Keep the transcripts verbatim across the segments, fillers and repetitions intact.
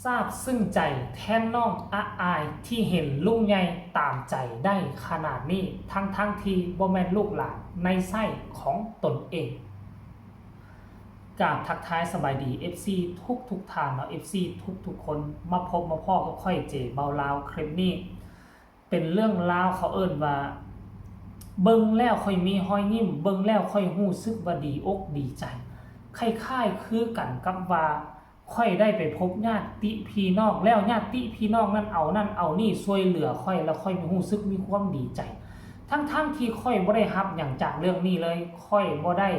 ซาบซึ้งใจแทนน้องอะอายที่เห็นลุงใหญ่ตามใจได้ขนาดนี้ ทั้งๆที่บ่แม่นลูกหลานในไส้ของตนเอง กราบทักทายสบายดี เอฟซี ทุกๆท่านเนาะ เอฟซี ทุกๆคน มาพบมาพ้อกับข้อยเจเบาลาว คลิปนี้เป็นเรื่องราวเขาเอิ้นว่า เบิ่งแล้วข้อยมีฮอยยิ้ม เบิ่งแล้วข้อยฮู้สึกว่าดีอกดีใจ คล้ายๆคือกันกับว่า ข้อยได้ไปพบญาติพี่น้อง แล้วญาติพี่น้องนั้นเอานั่นเอานี่ซ่วยเหลือข้อย แล้วข้อยรู้สึกมีความดีใจ ทั้งๆที่ข้อยบ่ได้รับหยังจากเรื่องนี้เลย ข้อยบ่ได้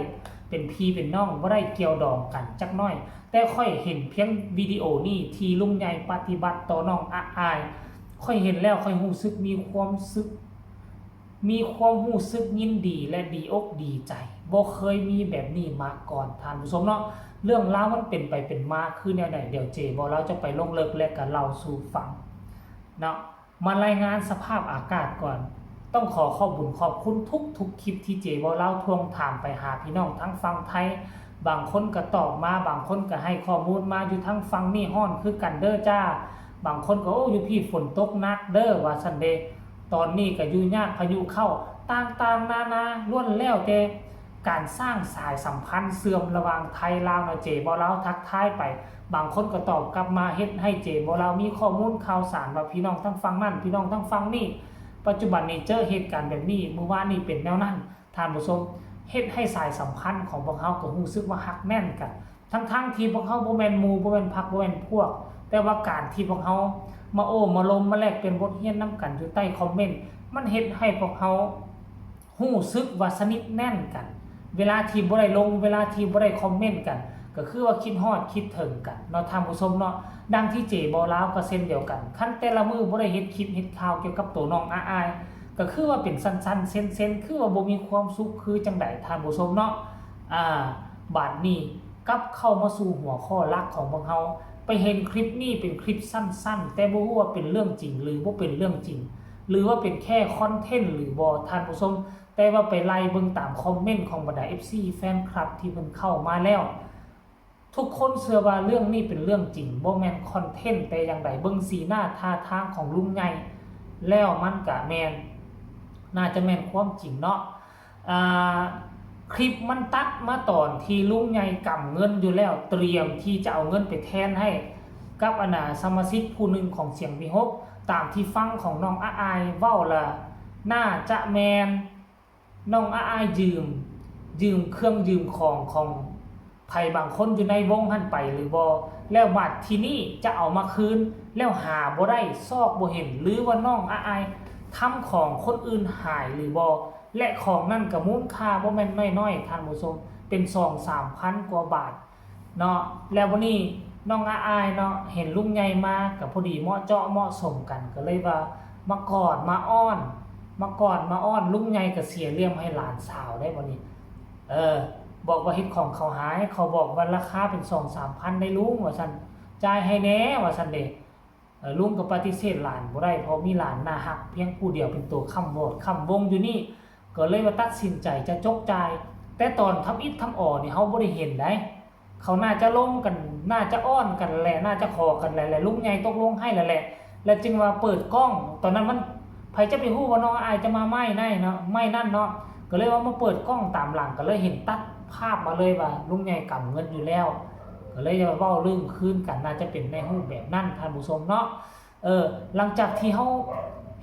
เป็นพี่เป็นน้อง บ่ได้เกี่ยวดองกันจักน้อย แต่ข้อยเห็นเพียงวิดีโอนี้ที่ลุงใหญ่ปฏิบัติต่อน้องอะอาย ข้อยเห็นแล้วข้อยรู้สึกมีความสึก มีความรู้สึกยินดีและดีอกดีใจ บ่เคยมีแบบนี้มาก่อน ท่านผู้ชมเนาะ เรื่องราวมันเป็นไปเป็นมาคือแนวใด เดี๋ยวเจเบาลาวจะไปลงลึกและก็เล่าสู่ฟังเนาะ มารายงานสภาพอากาศก่อน ต้องขอขอบบุญขอบคุณทุกๆคลิปที่เจเบาลาวทวงถามไปหาพี่น้องทั้งฝั่งไทย บางคนก็ตอบมา บางคนก็ให้ข้อมูลมา อยู่ทั้งฝั่งนี้ฮ้อนคือกันเด้อจ้า บางคนก็ โอ้ อยู่พี้ฝนตกหนักเด้อ ว่าซั่นเด้ ตอนนี้ก็อยู่ยากพายุเข้า ต่างๆนานา ล้วนแล้วแต่การสร้างสายสัมพันธ์เชื่อมระหว่างไทยลาวเนาะ เจเบาลาวทักทายไป บางคนก็ตอบกลับมา เฮ็ดให้เจเบาลาวมีข้อมูลข่าวสารว่าพี่น้องทั้งฝั่งนั้น พี่น้องทั้งฝั่งนี้ ปัจจุบันนี้เจอเหตุการณ์แบบนี้ มื้อวานนี้เป็นแนวนั้น ท่านผู้ชม เฮ็ดให้สายสัมพันธ์ของพวกเฮาก็รู้สึกว่าฮักแน่นกัน ทั้งๆที่พวกเฮาบ่แม่นหมู่ บ่แม่นพรรค บ่แม่นพวก แต่ว่าการที่พวกเฮามาโอ้มาลม มาแลกเปลี่ยนบทเรียนนำกันอยู่ใต้คอมเมนต์ มันเฮ็ดให้พวกเฮารู้สึกว่าสนิทแน่นกัน เวลาที่บ่ได้ลง เวลาที่บ่ได้คอมเมนต์กัน ก็คือว่าคิดฮอดคิดถึงกันเนาะ ท่านผู้ชมเนาะ ดังที่เจเบาลาวก็เช่นเดียวกัน คันแต่ละมื้อบ่ได้เฮ็ดคลิปเฮ็ดข่าวเกี่ยวกับตัวน้องอะอาย ก็คือว่าเป็นสั้นๆเส้นๆ คือว่าบ่มีความสุขคือจั่งใด ท่านผู้ชมเนาะ อ่า บาดนี้กลับเข้ามาสู่หัวข้อหลักของพวกเฮา ไปเห็นคลิปนี้เป็นคลิปสั้นๆ แต่บ่ฮู้ว่าเป็นเรื่องจริงหรือบ่เป็นเรื่องจริง หรือว่าเป็นแค่คอนเทนต์หรือบ่ ท่านผู้ชม แต่ว่าไปไล่เบิ่งตามคอมเมนต์ของบรรดา เอฟซี แฟนคลับที่เพิ่นเข้ามาแล้ว ทุกคนเชื่อว่าเรื่องนี้เป็นเรื่องจริง บ่แม่นคอนเทนต์แต่อย่างใด เบิ่งสีหน้าท่าทางของลุงใหญ่แล้วมันก็แม่น น่าจะแม่นความจริงเนาะ อ่า คลิปมันตัดมาตอนที่ลุงใหญ่กำเงินอยู่แล้ว เตรียมที่จะเอาเงินไปแทนให้กับอันน่ะสมาชิกผู้หนึ่งของเสียงวิหก ตามที่ฟังของน้องอะอายเว้าละ น่าจะแม่น น้องอะอายยืม ยืมเครื่องยืมของของไผบางคนอยู่ในวงหั้นไปหรือบ่ แล้วบัดทีนี้จะเอามาคืน แล้วหาบ่ได้ ซอกบ่เห็น หรือว่าน้องอะอายทำของคนอื่นหายหรือบ่ และของนั่นก็มูลค่าบ่แม่นน้อยๆ ท่านผู้ชม เป็นสองสามพันกว่าบาท เนาะ แล้วบัดนี้น้องอะอายเนาะ เห็นลุงใหญ่มาก็พอดีเหมาะเจาะเหมาะสมกัน ก็เลยว่ามากอดมาอ้อน มากอดมาอ้อน ลุงใหญ่ก็เสียเหลี่ยมให้หลานสาวได้บัดนี้ เออ บอกว่าเฮ็ดของเขาหาย เขาบอกว่าราคาเป็นสองสามพันได้ลุง ว่าซั่น จ่ายให้แน่ ว่าซั่นเด้ เอ่อ ลุงก็ปฏิเสธหลานบ่ได้ เพราะมีหลานน่าฮักเพียงผู้เดียวเป็นตัวค้ำวอดค้ำวงอยู่นี่ ก็เลยว่าตัดสินใจจะจกจ่าย แต่ตอนทำอิฐทำออนี่เฮาบ่ได้เห็นได๋ เขาน่าจะลมกัน น่าจะอ้อนกันแหละ น่าจะขอกันแหละ และลุงใหญ่ตกลงให้แล้วแหละ และจึงว่าเปิดกล้อง ตอนนั้นมัน ไผจะไปฮู้ว่าน้องอายจะมาไม้นั่นเนาะ ไม้นั่นเนาะ ก็เลยว่ามาเปิดกล้องตามหลัง ก็เลยเห็นตัดภาพมาเลยว่าลุงใหญ่กำเงินอยู่แล้ว ก็เลยจะเว้าเรื่องคืนกัน น่าจะเป็นในรูปแบบนั้น ท่านผู้ชมเนาะ เออ หลังจากที่เฮา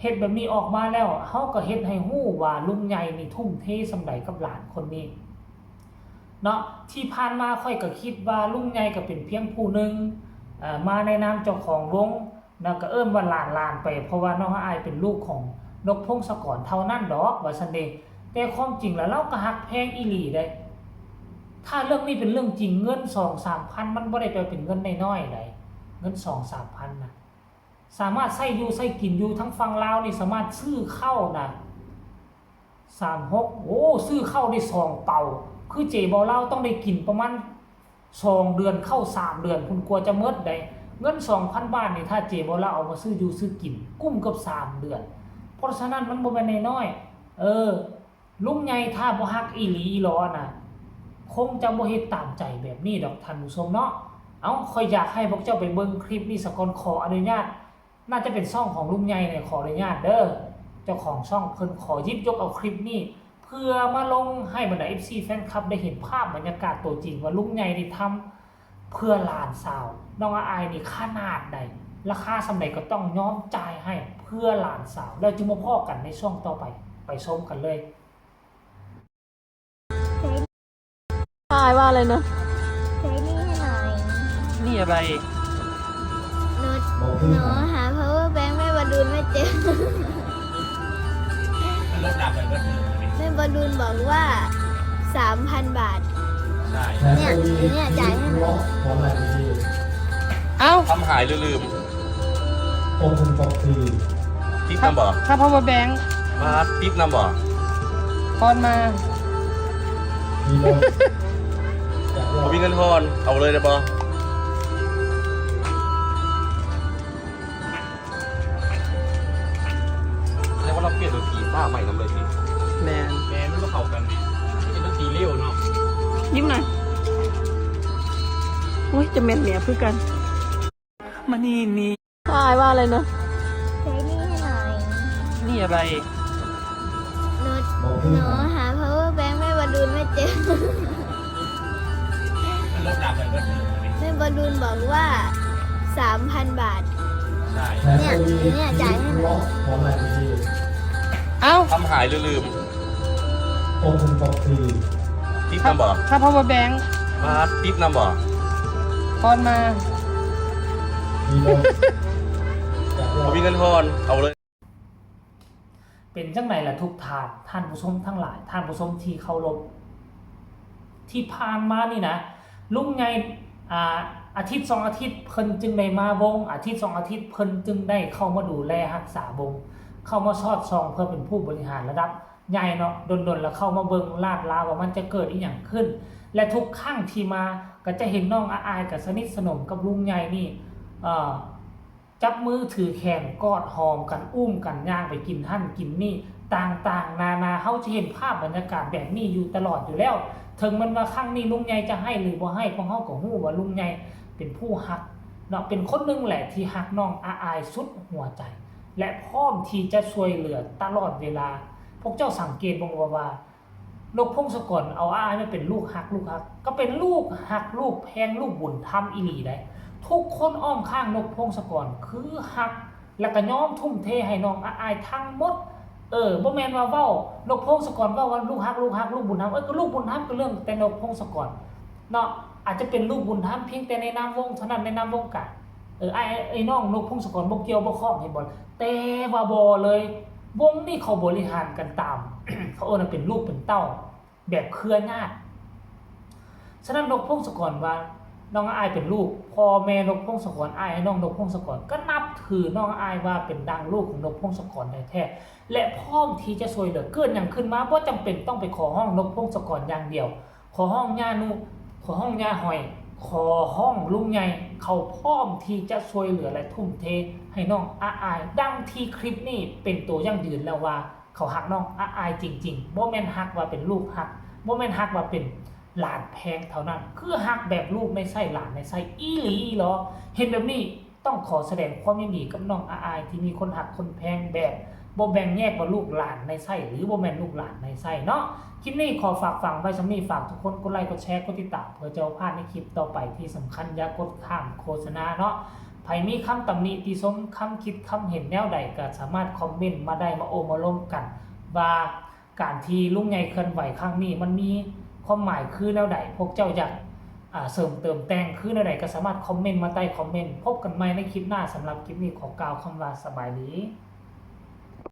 เฮ็ดแบบนี้ออกมาแล้ว เฮาก็เฮ็ดให้ฮู้ว่าลุงใหญ่นี่ทุ่มเทส่ำใดกับหลานคนนี้ เนาะ ที่ผ่านมาข้อยก็คิดว่าลุงใหญ่ก็เป็นเพียงผู้หนึ่ง เอ่อ มาในนามเจ้าของวง นะ ก็เอิ้นว่าหลานๆ ไป เพราะว่าน้องอายเป็นลูกของนกพงศกรเท่านั้นดอก ว่าซั่นเด้ แต่ความจริงแล้วลาวก็ฮักแพงอีหลีเด้ ถ้าเรื่องนี้เป็นเรื่องจริง เงินสองสามพัน มันบ่ได้แปลเป็นเงินน้อยๆ ใด๋ เงินสองสามพัน น่ะ สามารถใช้อยู่ใช้กินอยู่ ทั้งฝั่งลาวนี่สามารถซื้อข้าวน่ะ สามหก โอ้ ซื้อข้าวได้สองเป่า คือเจเบาลาวต้องได้กินประมาณสองเดือน ข้าวสามเดือนพุ้น กว่าจะหมดได้ เงินสองพันบาทนี่ ถ้าเจเบาลาวเอามาซื้ออยู่ซื้อกิน กุ้มเกือบสามเดือน เพราะฉะนั้นมันบ่แม่นน้อยๆ เออ ลุงใหญ่ถ้าบ่ฮักอีหลีอีหลอน่ะ คงจะบ่เฮ็ดตามใจแบบนี้ดอกท่านผู้ชมเนาะ เอ้า ข้อยอยากให้พวกเจ้าไปเบิ่งคลิปนี้ซะก่อน ขออนุญาต น่าจะเป็นช่องของลุงใหญ่เนี่ย ขออนุญาตเด้อ เจ้าของช่องเพิ่นขอหยิบยกเอาคลิปนี้ เพื่อมาลงให้บรรดา เอฟซี แฟนคลับได้เห็นภาพบรรยากาศตัวจริงว่าลุงใหญ่นี่ทำเพื่อหลานสาวน้องอาอายนี่ขนาดใด ราคาส่ำใดก็ต้องยอมจ่ายให้เพื่อหลานสาว แล้วจึงมาพ้อกันในช่วงต่อไป ไปชมกันเลย อายว่าอะไรนะ ใช้หนี้ให้หน่อย นี่อะไร หนูหนูหา power bank แม่บอลลูนไม่เจอ มันลดดับเลยก็คือ แม่บอลลูนบอกว่า สามพัน บาท ใช่ เนี่ยเนี่ยจ่ายให้หน่อย เอ้า ทำหายหรือลืม องค์คุณปอกคือ ติ๊บนำบ่ ค่า power bank มาติ๊บนำบ่ ทอนมา มีลม ผมมีเงินทอน เอาเลยได้บ่ เรียกว่าเราเปลี่ยนดนตรีบ้าใหม่นำเลยสิ แมน แมนมันก็เข้ากันเป็นดนตรีเร็วเนาะ ยิ้มหน่อย อุ้ย จะแมนเหนียคือกัน มานี่นี่ อายว่าอะไรนะ ใช้หนี้ให้หน่อย นี่อะไร หนูหนูหา power bank แม่บอลลูนไม่เจอ มันลดดับเลยก็คือ แม่บอลลูนบอกว่า สามพัน บาท ใช่ เนี่ยเนี่ยจ่ายให้หน่อย ของอะไรดี เอ้า ทำหายหรือลืม องค์คุณปอกคือ ติ๊บนำบ่ ค่า power bank มาติ๊บนำบ่ ทอนมา มีลม ผมมีเงินทอน เอาเลย เป็นจังไดล่ะทุกท่าน ท่านผู้ชมทั้งหลาย ท่านผู้ชมที่เคารพ ที่ผ่านมานี่นะ ลุงใหญ่ อ่า อาทิตย์สองอาทิตย์เพิ่นจึงได้มาวง อาทิตย์สองอาทิตย์เพิ่นจึงได้เข้ามาดูแลรักษาวง เข้ามาสอดส่องเพื่อเป็นผู้บริหารระดับใหญ่เนาะ ดนๆ แล้วเข้ามาเบิ่งลาดลาวว่ามันจะเกิดอีหยังขึ้น และทุกครั้งที่มาก็จะเห็นน้องอาอายกับสนิทสนมกับลุงใหญ่นี่ เอ่อ จับมือถือแขนกอดหอมกันอุ้มกันย่างไปกินหั่นกินนี่ ต่างๆ นานา เฮาจะเห็นภาพบรรยากาศแบบนี้อยู่ตลอดอยู่แล้ว ถึงแม้ว่าครั้งนี้ลุงใหญ่จะให้หรือบ่ให้ พวกเฮาก็ฮู้ว่าลุงใหญ่เป็นผู้ฮักเนาะ เป็นคนหนึ่งแหละที่ฮักน้องอาอายสุดหัวใจ และพร้อมที่จะช่วยเหลือตลอดเวลา พวกเจ้าสังเกตเบิ่งว่าว่า นกพงศกรเอาอาอายมาเป็นลูกฮักลูกฮัก ก็เป็นลูกฮักลูกแพงลูกบุญธรรมอีหลีได้ ทุกคนอ้อมข้างนกพงศกรคือฮัก แล้วก็ยอมทุ่มเทให้น้องอาอายทั้งหมด เออ บ่แม่นว่าเว้านกพงศกรเว้าว่าลูกฮักลูกฮักลูกบุญธรรม เออ ก็ลูกบุญธรรมก็เรื่องแต่นกพงศกรเนาะ อาจจะเป็นลูกบุญธรรมเพียงแต่ในนามวงเท่านั้น ในนามวงการ เออ ไอ้ไอ้น้องนกพงศกรบ่เกี่ยวบ่ข้อง เห็นบ่ แต่ว่าบ่เลย วงนี่เขาบริหารกันตาม เขาเอิ้นว่าเป็นลูกเป็นเต้า แบบเครือญาติ ฉะนั้นนกพงศกรว่าน้องอาอายเป็นลูก พ่อแม่นกพงศกร อ้ายน้องนกพงศกร ก็นับถือน้องอาอายว่าเป็นดังลูกของนกพงศกรแท้ๆ และพร้อมที่จะช่วยเหลือ เกิดหยังขึ้นมาบ่จำเป็นต้องไปขอฮ้องนกพงศกรอย่างเดียว ขอฮ้องย่านุ ขอฮ้องย่าหอย ขอฮ้องลุงใหญ่ เขาพร้อมที่จะช่วยเหลือและทุ่มเทให้น้องอาอาย ดังที่คลิปนี้เป็นตัวอย่างยืนแล้วว่า เขาฮักน้องอาอายจริงๆ บ่แม่นฮักว่าเป็นลูกฮัก บ่แม่นฮักว่าเป็นหลานแพงเท่านั้น คือฮักแบบลูกในไส้หลานในไส้อีหลีอีหลอ เห็นแบบนี้ต้องขอแสดงความยินดีกับน้องอาอายที่มีคนฮักคนแพงแบบ บ่แบ่งแยกว่าลูกหลานในไส้หรือบ่แม่นลูกหลานในไส้เนาะ คลิปนี้ขอฝากฝังไว้ส่ำนี้ ฝากทุกคนกดไลค์กดแชร์กดติดตาม เพื่อจะบ่พลาดในคลิปต่อไป ที่สำคัญอย่ากดข้ามโฆษณาเนาะ ไผมีคำตำหนิติชม คำคิดคำเห็นแนวใดก็สามารถคอมเมนต์มาได้ มาโอ้มาลมกัน ว่าการที่ลุงใหญ่เคลื่อนไหวครั้งนี้มันมีความหมายคือแนวใด พวกเจ้าอยาก อ่า เสริมเติมแต่งคือแนวใดก็สามารถคอมเมนต์มาใต้คอมเมนต์ พบกันใหม่ในคลิปหน้า สำหรับคลิปนี้ขอกล่าวคำว่าสบายดี